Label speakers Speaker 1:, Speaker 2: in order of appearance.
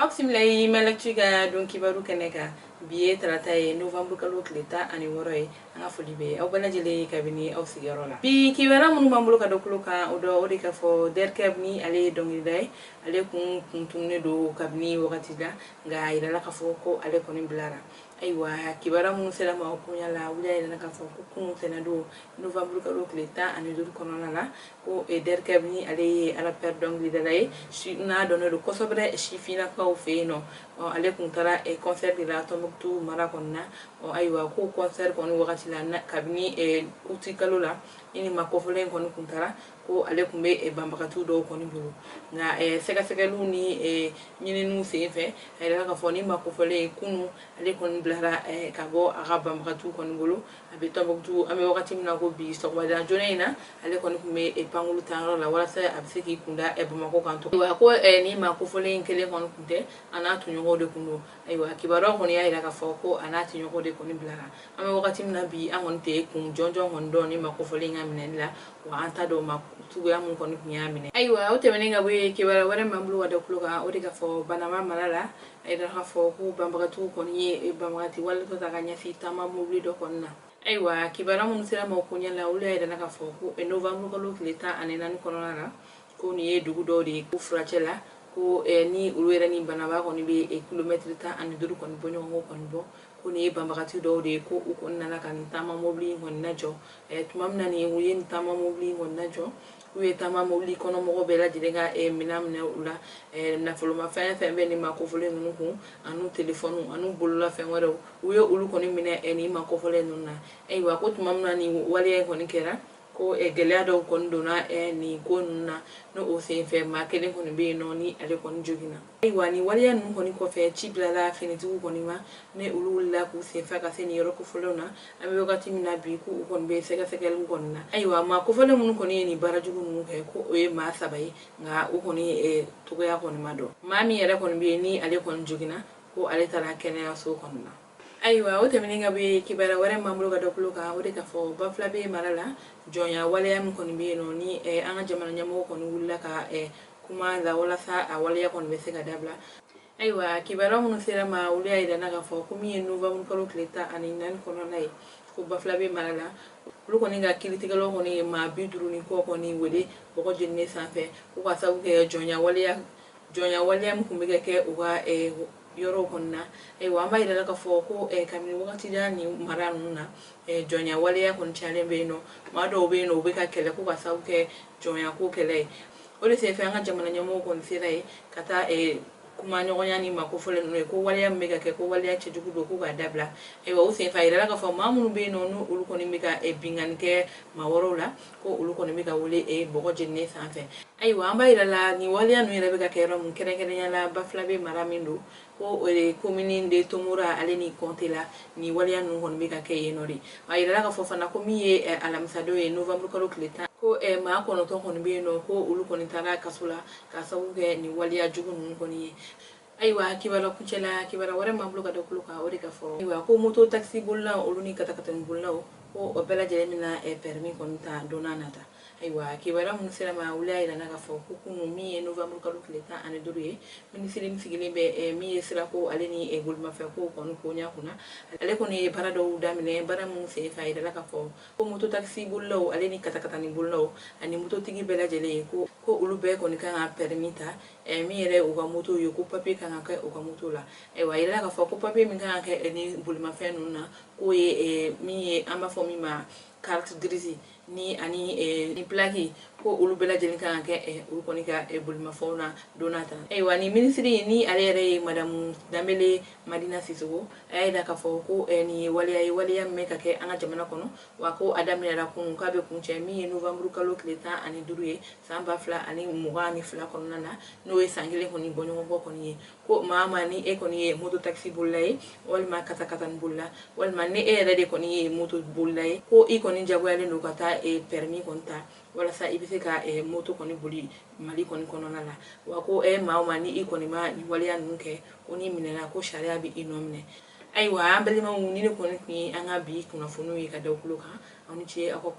Speaker 1: Aw bisimila ye Malactu ka don kibaru kɛnɛ kan. Bi ye tarata ye, novembre kalo tile 16 ye. An ka foli bɛ aw bɛɛ lajɛlen ye kabini aw sigiyɔrɔ la. Bi kibaruya minnu b'an bolo ka da tulo kan, o dɔ o de ka fɔ Derkeb, ni ale ye dɔnkilida ye, ale kun tununnen don kabini wagati la, nka a yirala k'a fɔ ko ale kɔni bilara. Ayiwa, kibaruya minnu sera ma o koɲa la, olu y'a yira k'a fɔ ko kunun tɛnɛndon, novembre kalo tile 15 kɔnɔna la, ko Derkeb, ni ale ye rappeur dɔnkilidala ye, n'a dɔnnen don kosɛbɛ sifinnakaw fɛ yen nɔ, ale kun taara concert de la Tombouctou mara kɔnɔna na. Ayiwa, ko concert kɔni wagati la, kabini août kalo la, ni maa kofɔlen kɔni kun taara, ko ale tun bɛ banbagatiw dɔw kɔni bolo. Nka sɛgɛsɛgɛliw ni ɲininiw sen fɛ, a yirala k'a fɔ ni maa kofɔlen kunun, ale kɔni bilara ka bɔ a ka banbagatiw kɔni bolo, a bɛ Tombouctou. An bɛ wagati min na ko bi, sɔgɔmada joona in na, ale kɔni tun bɛ pankulu tanyɔrɔ la walasa a bɛ se k'i kunda Bamakɔ kan tugun. Ayiwa, ko ni maa kofɔlen kelen kɔni tun tɛ, a n'a tɔɲɔgɔnw de tun don. Ayiwa, kibaruyaw kɔni y'a jira k'a fɔ ko a n'a tɔɲɔgɔnw de kɔni bilara. An bɛ wagati min na bi, an kɔni tɛ kun jɔnjɔn kɔni dɔn ni maa kofɔlen ka minɛli la, wa an t'a dɔn ma suguya mun kɔni tun y'a minɛ. Ayiwa, o tɛmɛnen ka bɔ yen, kibaruya wɛrɛ min b'an bolo ka da tulo kan, o de ka fɔ Banamba mara la, a yira k'a fɔ ko banbagatiw kɔni ye banbagati wale dɔ ta ka ɲɛsin taama mobili dɔ kɔni na. Ayiwa, kibaruya minnu sera ma o koɲɛ la, olu y'a yira k'a fɔ ko novembre kalo tile 14 kɔnɔna la, ko nin ye dugu dɔw de ye ko furacɛ la, ko ni olu yɛrɛ ni Banamba kɔni bɛ kilomɛtiri 15 kɔni bɔ ɲɔgɔn kɔni bɔ, ko nin ye banbagati dɔw de ye, ko u kɔni nana ka nin taama mobili in kɔni lajɔ. Tuma min na nin u ye nin taama mobili in kɔni lajɔ, k'u ye taama mobili kɔnɔ mɔgɔw bɛɛ lajɛlen ka minɛn minɛ u la, nafolomafɛn fɛn bɛ nin maa kofɔlen ninnu kun, ani telefɔniw ani bololafɛn wɛrɛw, u ye olu kɔni minɛ nin maa kofɔlen ninnu na. Ayiwa, ko tuma min na nin waleya in kɔni kɛra, ko gɛlɛya dɔw kɔni donna nin ko ninnu na, n'o o senfɛ maa kelen kɔni bɛ yen nɔ ni ale kɔni joginna. Ayiwa, nin waleya ninnu kɔni kɔfɛ, ci bilala finitigiw kɔni ma, ni olu wulila k'u senfa ka se nin yɔrɔ kofɔlenw na. An bɛ wagati min na bi, k'u kɔni bɛ sɛgɛsɛgɛliw kɔni na. Ayiwa, maa kofɔlen minnu kɔni ye nin baara jugu ninnu kɛ, ko o ye maa saba ye, nka u kɔni togoya kɔni ma dɔn. Maa min yɛrɛ kɔni bɛ yen ni ale kɔni joginna, ko ale taara kɛnɛyaso kɔni na. Ayiwa, o tɛmɛnen ka bɔ yen, kibaruya wɛrɛ m'an bolo ka da tulo kan, o de ka fɔ Bafoulabé mara la, jɔnya waleya min kɔni bɛ yen nɔ, ni an ka jamana ɲɛmɔgɔ kɔni wulila ka kuma la walasa a waleya kɔni bɛ se ka dabila. Ayiwa, kibaruya minnu sera ma, olu y'a yira k'a fɔ ko min ye novembre kalo tile 14 kɔnɔna ye, ko Bafoulabé mara la, olu kɔni ka kiiritigɛlaw kɔni ye maa 50 ni kɔ kɔni wele bɔgɔ jeninen sanfɛ, ko ka sababu kɛ jɔnya waleya min tun bɛ ka kɛ u ka yɔrɔw kɔni na. Ayiwa, an b'a yira k'a fɔ ko kabini wagati jan nin mara ninnu na, jɔnya waleya kɔni cayalen bɛ yen nɔ. Maa dɔw bɛ yen nɔ, u bɛ ka kɛlɛ ko ka sababu kɛ jɔnya ko kɛlɛ ye. O de senfɛ, an ka jamana ɲɛmɔgɔw kɔni sera yen ka taa kuma ɲɔgɔnya ni maa kofɔlen ninnu ye, ko waleya min bɛ ka kɛ, ko waleya cɛjugu don, k'u k'a dabila. Ayiwa, o senfɛ, a yirala k'a fɔ maa minnu bɛ yen nɔ, n'olu kɔni bɛ ka binkanni kɛ maa wɛrɛw la, ko olu kɔni bɛ ka wele bɔgɔ jeninen sanfɛ. Ayiwa, an b'a yira la, nin waleya ninnu yɛrɛ bɛ ka kɛ yɔrɔ min, kɛrɛnkɛrɛnnenya la Bafoulabé mara min don, ko commune de Tomora ale ni Kɔnte la, nin waleya ninnu kɔni bɛ ka kɛ yen nɔ de. A yirala k'a fɔ fana ko min ye alamisadon ye, novembre kalo tile 10, ko maa 9 kɔni bɛ yen nɔ, ko olu kɔni taara kaso la ka sababu kɛ nin waleya jugu ninnu kɔni ye. Ayiwa, kibaruya kuncɛ la, kibaruya wɛrɛ m'an bolo ka da tulo kan, o de ka fɔ, ayiwa, ko moto taxi bolilaw, olu ni katakatani bolilaw, ko o bɛɛ lajɛlen bɛna permis kɔni ta don n'a nata. Ayiwa, kibaruya minnu sera ma, olu y'a yira k'a fɔ ko kunun, min ye novembre kalo tile 15 ye, minisiri min sigilen bɛ min ye sirako ale ni bolimafɛn ko kɔni ko ɲɛ kunna, ale kɔni ye baara dɔw daminɛ. Baara minnu senfɛ, a yirala k'a fɔ ko moto taxi bolilaw ale ni katakatani bolilaw ani mototigi bɛɛ lajɛlen, ko olu bɛɛ kɔni kan ka permis ta min yɛrɛ u ka moto ye, ko papier kan ka kɛ u ka moto la. Ayiwa, a yirala k'a fɔ ko papier min kan ka kɛ ni bolimafɛn ninnu na, k'o ye min ye an b'a fɔ min ma carte grise ni ani ni plaque, ko olu bɛɛ lajɛlen kan ka kɛ olu kɔni ka bolimafɛnw na don n'a ta. Ayiwa, ni minisiri, ni ale yɛrɛ ye madamu Danbele Madina Sisoko, a y'a yira k'a fɔ ko nin ye waleya ye, waleya min bɛ ka kɛ an ka jamana kɔnɔ, wa ko a daminɛra kunun, k'a bɛ kuncɛ min ye novembre kalo tile 15 ye san 2022 kɔnɔna na, n'o ye san kelen kɔni bɔɲɔgɔnbɔ kɔni ye. Ko maa ma ni e kɔni ye moto taxi bolila ye, walima katakatani bolila, walima ni e yɛrɛ de kɔni ye moto bolila ye, ko i kɔni jagoyalen don ka taa permis kɔni ta walasa i bɛ se ka moto kɔni boli Mali kɔni kɔnɔna la. Wa ko e maa o maa ni i kɔni ma nin waleya ninnu kɛ, ko n'i minɛna, ko sariya bɛ i nɔ minɛ. Ayiwa, an balimaw, ni ne kɔni tun ye an ka bi kunnafoniw ye ka da tulo kan. Aw ni ce aw ka.